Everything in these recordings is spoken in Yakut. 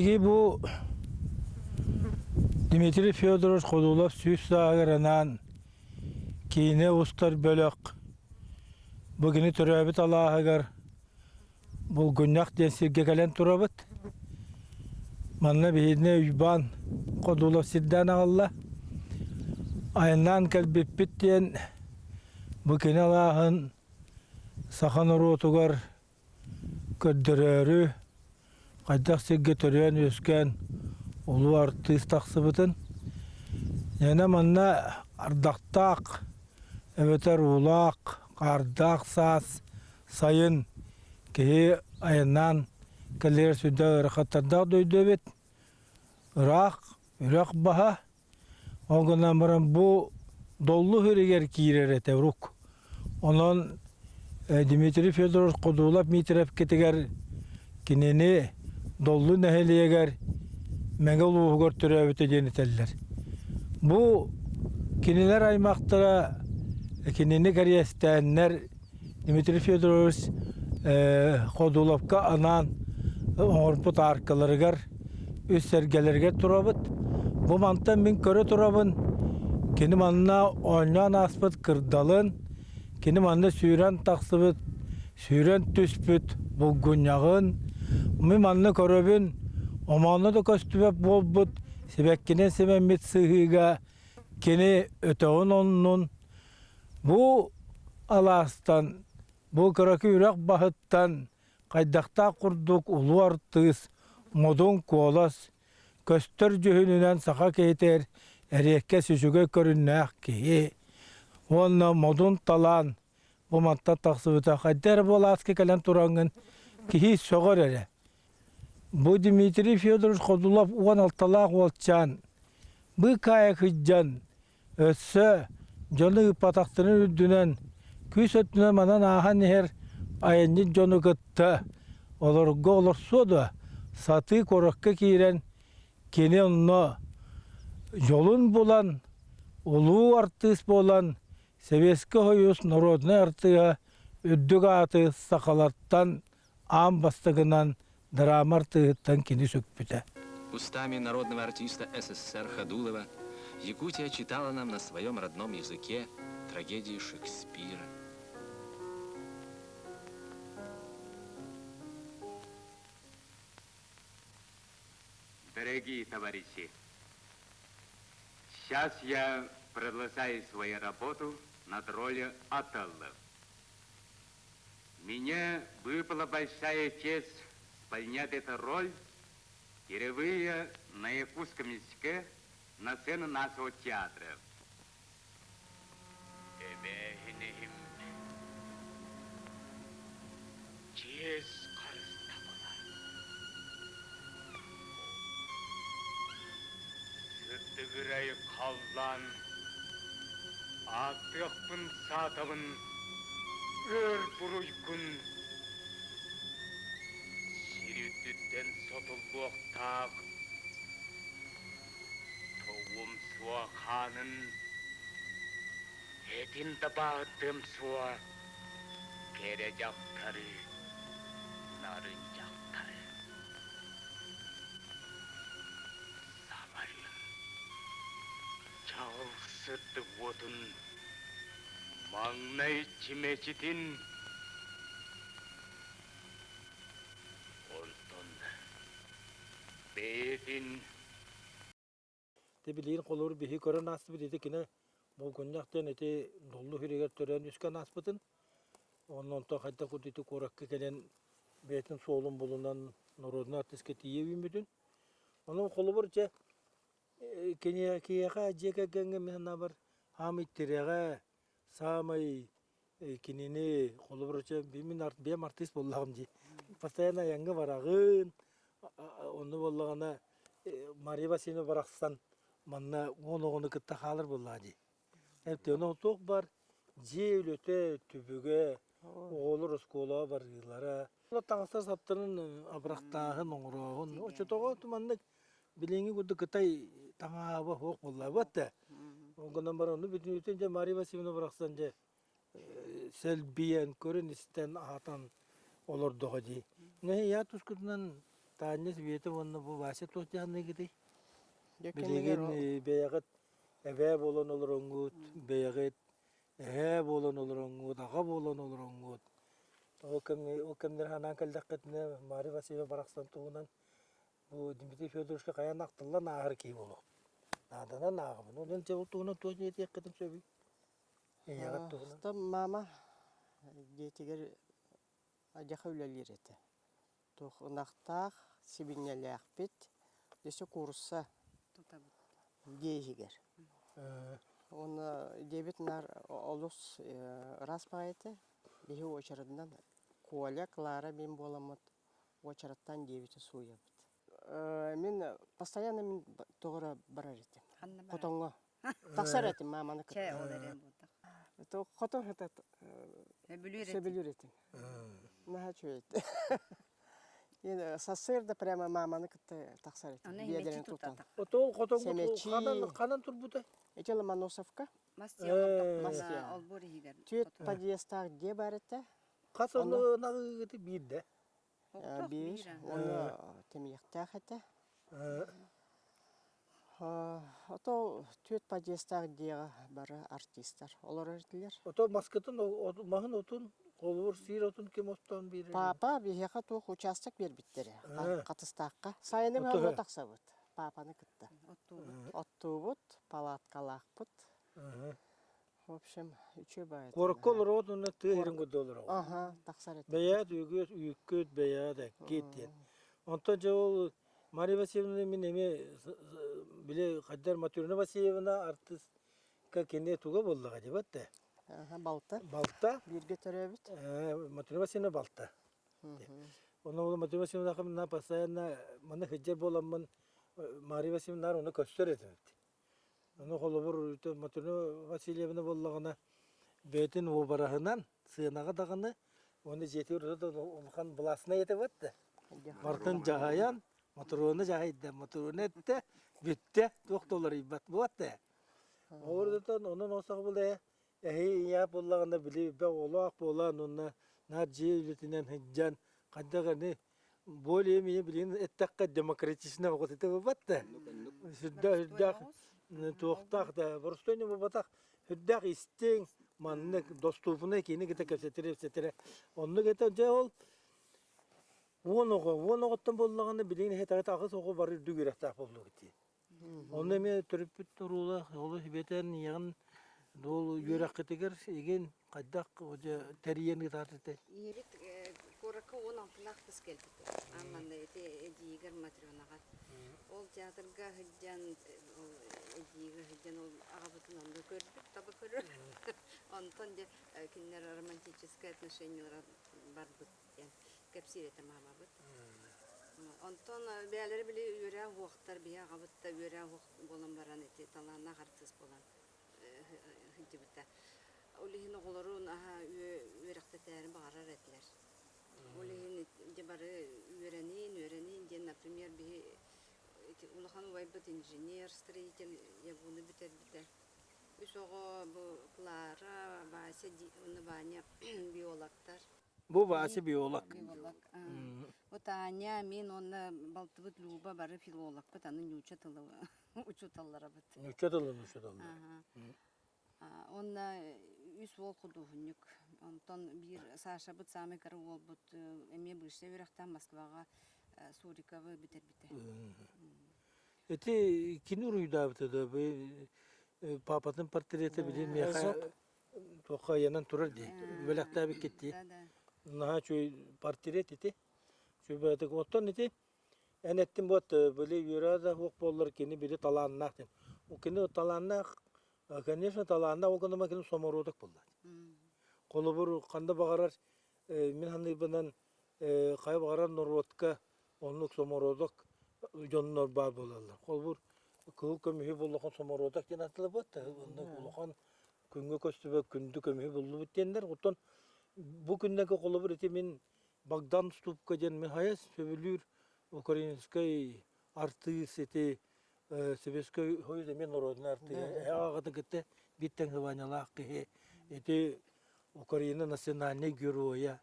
Биһиги бу Дмитрий Федорович Ходулов сүүс сааһыгар анаан киинэ устар бөлөх бу кини төрөөбүт алааһыгар Булгунньах диэн сиргэ кэлэн турабыт. Манна биһигини Уйбаан Ходулов сирдээн аҕалла. Айаннаан кэлбиппит диэн бу кини алааһын саха норуотугар көрдөрөөрү хайдах сиргэ төрөөн-үөскээн улуу артыыс тахсыбытын. Дьэ манна ардахтаах эбэтэр уулаах, хаардаах саас, сайын киһи айаннаан кэлэр сүрдээх ыарахаттардаах дойду эбит. Ыраах, үрэх баһа, Ол гынан баран бу Доллу сиригэр киирэр этэ урук. Онон Дмитрий Федорович Ходулов Миитирэпкитигэр кинини Доллу нэһилиэгэр Мэҥэ улууһугар төрөөбүтэ диэн этэллэр. Бу кинилэр аймахтара кинини кэриэстээннэр Дмитрий Федорович Ходуловка анаан оҥорбут ааркаларыгар үс сэргэлэригэр турабыт. Бу мантан мин көрө турабын, кини манна оонньоон ааспыт кырдалын, кини манна сүүрэн тахсыбыт, сүүрэн түспүт булгунньаҕын, мин манна көрөбүн, омооно да көстүбэт буолбут сибэккинэн симэммит сыһыыга кини өтөҕүн оннун Бу алаастан, бу кыракый үрэх баһыттан хайдахтаах курдук улуу артыыс, модун куолас, көстөр дьүһүнүнэн саха киһитигэр эриэккэс үчүгэй көрүннээх киһи уонна модун талаан бу мантан тахсыбыта хайда эрэ бу алааска кэлэн тураҥҥын киһи сөҕөр эрэ. Бу Дмитрий Федорович Ходулов 16-лаах уолчаан быыкаайа кыдьан Өссө дьону ыыппатахтарын үрдүнэн, күүс өттүнэн манан ааһан иһэр айанньыт дьону кытта олорго олорсуо дуо, сатыы куоракка киирэн кини онно дьолун булан, улуу артыыс буолан, Сэбиэскэй Сойуус народнай артыыһа үрдүк ааты сахалартан аан бастакынан драма артыыһыттан кини сүкпүтэ. Устами народного артиста СССР Ходулова Якутия читала нам на своем родном языке трагедии Шекспира. Дорогие товарищи, сейчас я продолжаю свою работу над ролью Отелло. Мне выпала большая честь исполнять эту роль впервые на якутском языке на сцену нашего театра. Эбээһинэһим чиэс харыстабыла. Сырдыгырай халлаан Ааттыахпын саатабын, өр буруйгун Сир үрдүттэн сотуллуохтаах Тоҕум суох хаанын, этин да бааттыам суо Кэрэ дьахтары, нарын дьахтары Самарын Чаҕыл сырдык уотун маҥнай чимэчитин онтон бэйэтин Ити билигин холобур биһи көрөн аастыбыт ити кини Булгунньах диэн ити Доллу сиригэр төрөөн үскэн ааспытын онно онтон хайдах курдук ити куоракка кэлэн бэйэтин суолун булунан норуодунай артыыска тиийэ үүммүтүн. Онон холобур дьэ Киһиэхэ дьиэ кэргэҥҥэ мин санаабар саамай тирэҕэ, саамай кинини холобур чэ мин бэйэм артыыс буоллаҕым дии. Постоянно айаҥҥа бараҕын, онно буоллаҕына Мария Васильевна барахсан манна уон оҕону кытта хаалар буоллаҕа дии. Ону туох баар дьиэ үлэтэ, түбүгэ, оҕолор оскуолаҕа барыылара, таҥастар-саптарын абырахтааһын, оҥорооһун. Оччотооҕу маннык билиҥҥи курдук кытай таҥаһа суох буоллаабат да. Ол гынан баран ону бүтүннүүтүн дьэ Мария Васильевна барахсан дьэ сэлбийэн, көрөн-истэн, аһатан олордоҕо дии. Я тускутунан Таанньа Света уонна бу Вася туох дьаһаныыгытый? Билигин бэйэҕит эбээ буолан олороҥҥут, бэйэҕит эһээ буолан олороҥҥут, аҕа буолан олороҥҥут. Ол кэмҥэ ол кэмнэр анаан кэллэххитинэ Мария Васильева барахсан туһунан бу Дмитрий Федоровичка хайаан ахтыллан ааһар киһи буолуо. Нааданан ааҕабын. Онон дьэ ол туһунан туох диэтиэххитин сөбүй? Ийэҕит туһунан. Там мама дьиэтигэр адьаха үлэлиир этэ. Туох ынахтаах, сибинньэлээхпит, өссө куурусса дьиэ иһигэр. Уонна дьиэбит наар олус ыраас баҕайы этэ. Биһи уочаратынан Коля, Клара мин буоламмыт уочараттаан дьиэбитин сууйабыт. Мин постоянно мин тоҕо эрэ барар этим. Хотоҥҥо. Тахсар этим мааманы кытта. Чэ, ол эрэн буолтах. Хотон хата Сөбүлүүр этим. сөбүлүүр этим. Наһаа үчүгэй этэ. Сарсыарда прямо мааманы кытта тахсар этим. Аны Биэдэрин химечи тутан. тутатах. Отол хотоҥҥут Сэмэчи. ханан ханан турбута? Эти Ломоносовка. Мас Мас олбуор иһигэр. Түөрт подъезтаах дьиэ баар этэ. Хас Ону ынагыгыты биирдэ. биир уонна тэмийэхтээх этэ. Ото түөрт подъезтаах дьиэҕэ бары артистар олорор этилэр. Ото маскытын маһын отун холобур сиир отун ким оттоон биэрэр? Папа биһиэхэ туох учаастак биэрбиттэрэ Хатыстаахха. Сайыны быһа тахсабыт папаны кытта. Оттуубут, палаткалаахпыт. В общем, үчүгэй баҕайы. Куоракка олороҕут уонна тыа сирин курдук олороҕут. Аха, тахсар этэ. Бэйээт үгүс үүккүт, бэйээт эккит диэн. Онтон дьэ ол Мария Васильевна мин эмиэ били хайдар Матрена Васильевна артыыска кини туга буоллаҕа дии да? Аха, балта. Балта. Бииргэ төрөөбүт. Матрена Васильевна балта. Онно ол Матрена Васильевна постоянно манна сылдьар буоламмын Мария Васильевна ону көрсөр этим. Ону холобур Матрена Васильевна буоллаҕына бэйэтин уобараһынан сыанаҕа даҕаны уонна дьиэтигэр улахан былааснай этэ да. Барытын дьаһайан, Мотуруону дьаһайда, Мотуруону эттэ, бүттэ, туох да уларыйбат буолла. Олордотон онон осох буле эһи ийэ буоллаҕына били бэ олоох буолан уонна наар дьиэ үлэтинэн сылдьан хайдах аны более-менее билигин эттэххэ демократично оҕот этэ буолбат да. Сүрдээх сүрдээх туохтаах да боростуой буолбатах сүрдээх истиҥ маннык доступный киини кытта кэпсэтэрэ кэпсэтэрэ оннук этэ дьэ ол 10 оҕо 10 оҕоттон буоллаҕына билигин эһэтэ аҕыс оҕо бары үрдүк үөрэхтээх буоллугут дии. Онно эмиэ төрөппүт туруула олус бэтэн ийэҕин дуол үөрэххитигэр игин хайдах дьэ тэрийэн ыытаатытай? Ийэбит куоракка 16-лаах кыс кэлбитэ. Манна ити эдьиийигэр Матрёнаҕа. Ол театрга сылдьан, ол эдьиийигэр сылдьан ол аҕабытын онно көрбүт, таба көрөр. Онтон дьэ кинилэр романтическое отношениелара барбыт диэн кэпсиир этэ маамабыт. Онтон бэйэлэрэ били үөрээ уһуохтар, биһи аҕабыт да үөрээ уһуох буолан баран ити талааннаах артыыс буолан сылдьыбыта. Ол иһин оҕолорун аһа үөрэхтэтээри баҕарар этилэр. Ол иһин дьэ бары үөрэниин, үөрэниин диэн, например, биһи ити улахан убайбыт инженер, строитель ЯГУ-ну бүтэрбитэ. Үс оҕо бу Клара, Вася уонна Ваня биологтар. Бу Вася биолог. Биолог. Бу Таня, мин уонна балтыбыт Люба бары филологпыт, аны нуучча тылы учууталларабыт. Нуучча тылын учууталлара. Уонна үс уол худуоһунньук. Онтон биир Сашабыт саамай кыра уолбут эмиэ бывшай үөрэхтээх Москваҕа Суриковы бүтэрбитэ. Ити кини уруйдаабыта да папатын портрета билин миэхэ туохха ыйанан турар дии. Бэлэхтээбиккит дии. Наһаа үчүгэй портрет ити. Сүбэтик. Оттон ити эн эттин буот били үөрэ да суох буоллар кини били талааннаах диэн. Кини талааннаах, конечно, талааннаах ол гынан кини соморуодок буолла. Холобур, ханна баҕарар мин саныырбынан хайа баҕарар норуотка оннук сомородок дьоннор баар буолаллар. Холобур, кыһыл көмүһү буллахан сомородок диэн атылабыт, оннук улахан күҥҥэ көстүбэт күндү көмүһү буллубут диэннэр. Оттон бу күннэргэ холобур ити мин Богдан Ступка диэн мин хайа сөбүлүүр украинскай артыыс ити Советскай Союз эмиэ норуодунай артыыһа эһэ аҕатын кытта биир тэҥ сыбаанньалаах киһи ити Украина национальнай геройа.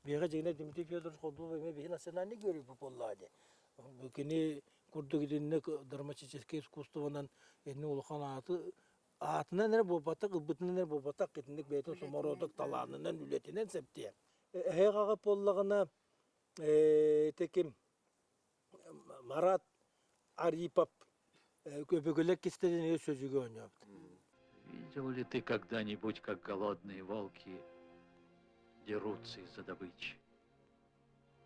Биһиэхэ дьиҥинэ Дмитрий Федорович Ходулов эмиэ биһи национальный герой буоллаҕа дии. Кини курдук итинник драматическай искусствонан инник улахан ааты аатынан эрэ буолбатах, ылбытынан эрэ буолбатах, итинник бэйэтин сомородок талаанынан, үлэтинэн септиэ. Эһээх аҕа буоллаҕына, ити ким Марат Арипов көбөгөлөр кистэлэҥэ сөдьүгү оонньообут. Видел ли ты когда-нибудь, как голодные волки дерутся из-за добычи?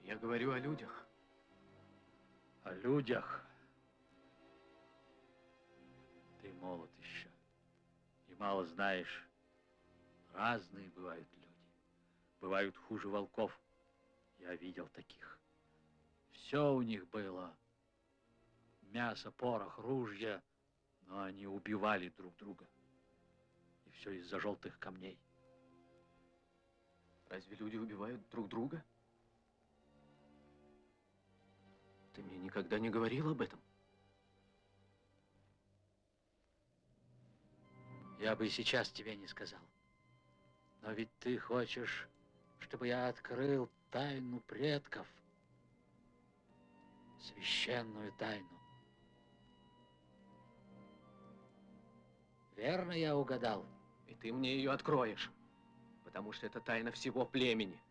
Я говорю о людях. О людях? Ты молод еще и мало знаешь. Разные бывают люди. Бывают хуже волков. Я видел таких. Все у них было. Мясо, порох, ружья. Но они убивали друг друга. И все из-за желтых камней. Разве люди убивают друг друга? Ты мне никогда не говорил об этом. Я бы и сейчас тебе не сказал. Но ведь ты хочешь, чтобы я открыл тайну предков. Священную тайну. Верно я угадал? И ты мне ее откроешь, потому что это тайна всего племени,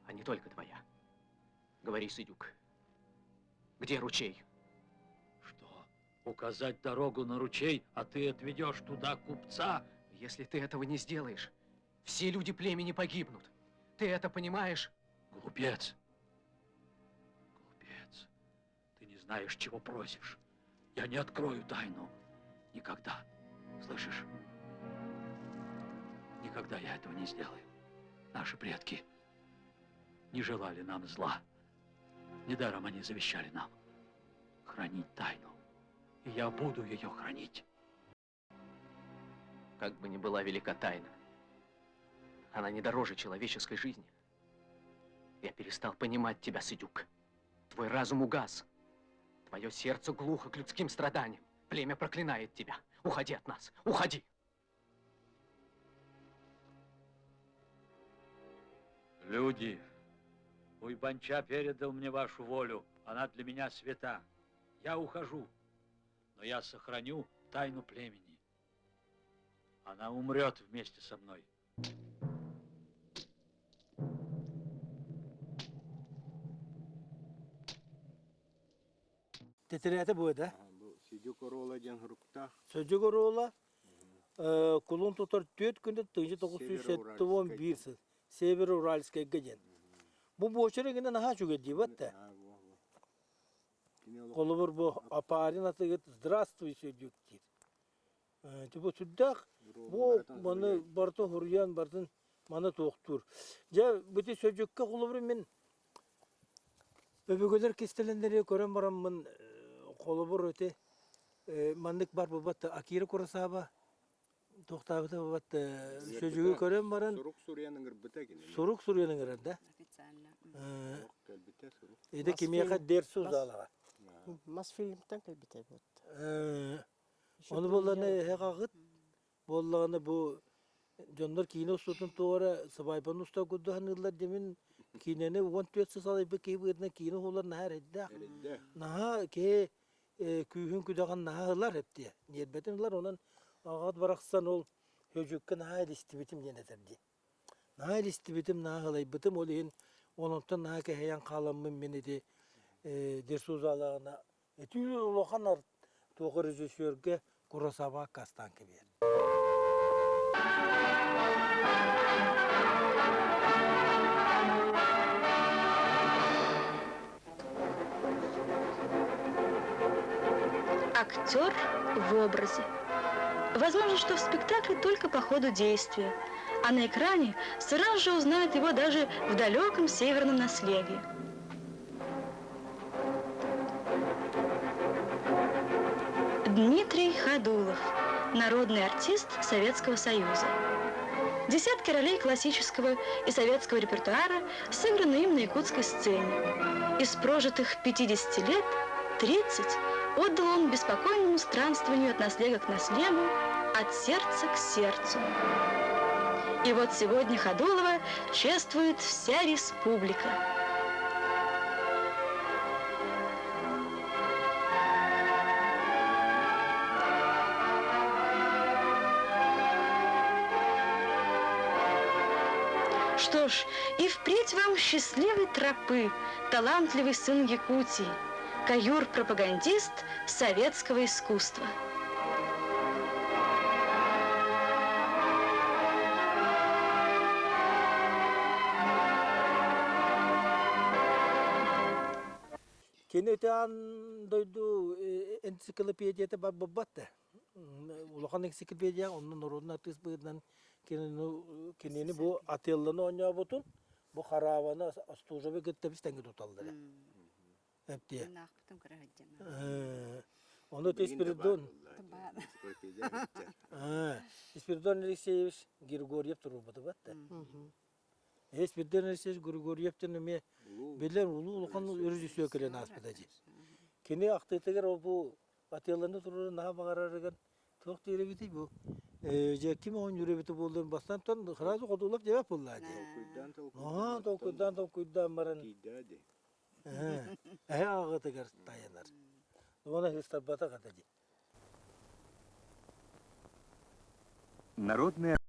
а не только твоя. Говори, Сидюк, где ручей? Что? Указать дорогу на ручей, а ты отведешь туда купца? Если ты этого не сделаешь, все люди племени погибнут. Ты это понимаешь? Глупец. Глупец. Ты не знаешь, чего просишь. Я не открою тайну. Никогда. Слышишь? Никогда я этого не сделаю. Наши предки не желали нам зла. Недаром они завещали нам хранить тайну. И я буду ее хранить. Как бы ни была велика тайна, она не дороже человеческой жизни. Я перестал понимать тебя, Сидюк. Твой разум угас. Твое сердце глухо к людским страданиям. Племя проклинает тебя. Уходи от нас. Уходи! Люди, Уйбанча передал мне вашу волю. Она для меня свята. Я ухожу, но я сохраню тайну племени. Она умрет вместе со мной. Тэтирээтэ бу да? Бу Сидюк оруола диэн суруктаах. Сөдьүк оруола кулун тутар түөрт күнү 1971 сыл Северо-Уральскайга диэн. Бу буочар игинэ наһаа үчүгэй диэбэт да. Холобур бу Апарин атыгыт «Здравствуй, Сөдүк» диир. Бу сүрдээх бу маны барыта хуруйан бартын маны туохтуур. Дьэ бити Сөдүккэ холобур мин өбүгэлэр кистэлэннэри көрөн бараммын холобур ити маннык бар буолбат Акира Куросава туохтаабыта буолбат Сөдүгү көрөн баран Сурук суруйан ыҥырбыта кини. Сурук суруйан ыҥырар да? Официально. Кэлбитэ сурук. Ити кимиэхэ дерсу залаҕа. Мосфильмтан кэлбитэ вот. Ону буоллаҕына эһэ-хаҕыт буоллаҕына бу дьоннор киинэ устуутун туора сыбаайбаны уста курдук саныыллар димин киинэни 14 сыл салайбыт киһи быһыытынан киинэ уһулар наһаа эрэйдээх. Наһаа киһи күүһүн-күдэҕин наһаа ылар эптиэ. Ньиэрбэтин ылар онон аҕаҕыт барахсан ол Һөдьүккэ наһаа илистибитим диэн этэр дии. Наһаа илистибитим, наһаа ылайбытым ол иһин ононтон наһаа кэһэйэн хааламмын мин ити Дерсузалаҕына Ити улахан туох режиссергэ Куросава аккаастаан кэбиһэр. Актер в образе. Возможно, что в спектакле только по ходу действия, а на экране сразу же узнают его даже в далеком северном наследии. Дмитрий Ходулов, народный артист Советского Союза. Десятки ролей классического и советского репертуара сыграны им на якутской сцене. Из прожитых 50 лет 30 отдал он беспокойному странствованию от наслега к наслегу, от сердца к сердцу. И вот сегодня Ходулова чествует вся республика. Что ж, и впредь вам счастливой тропы, талантливый сын Якутии, каюр-пропагандист советского искусства. Кини өтөөн дойду энциклопедията бар буолбат да. Улахан энциклопедия, онно норуодун артыыс быһыытынан кинини бу атыылланы оонньообутун, бу хараабаны остуожабы кытта бис тэҥҥэ туталлар. Эптиэ. Наахпытым кыра сылдьан. Ону Спиридон Спиридон Алексеевич Григорьев туруорбута бат да. Спиридон Алексеевич Григорьев диэн эмиэ билэр улуу улахан режиссер кэлэн ааспыта дии. Кини ахтыытыгар ол бу атыыланы туруору наһаа баҕарарыгар туох диир эбитий бу дьэ ким оонньуур эбитэ буоллун бастаан сразу хотуулап диэбэт буоллаа дии. Толкуйдаан толкуйдаан толкуйдаан баран Эһэ аҕатыгар тайанар. Уона ыыстарбатах этэ дии. Народная.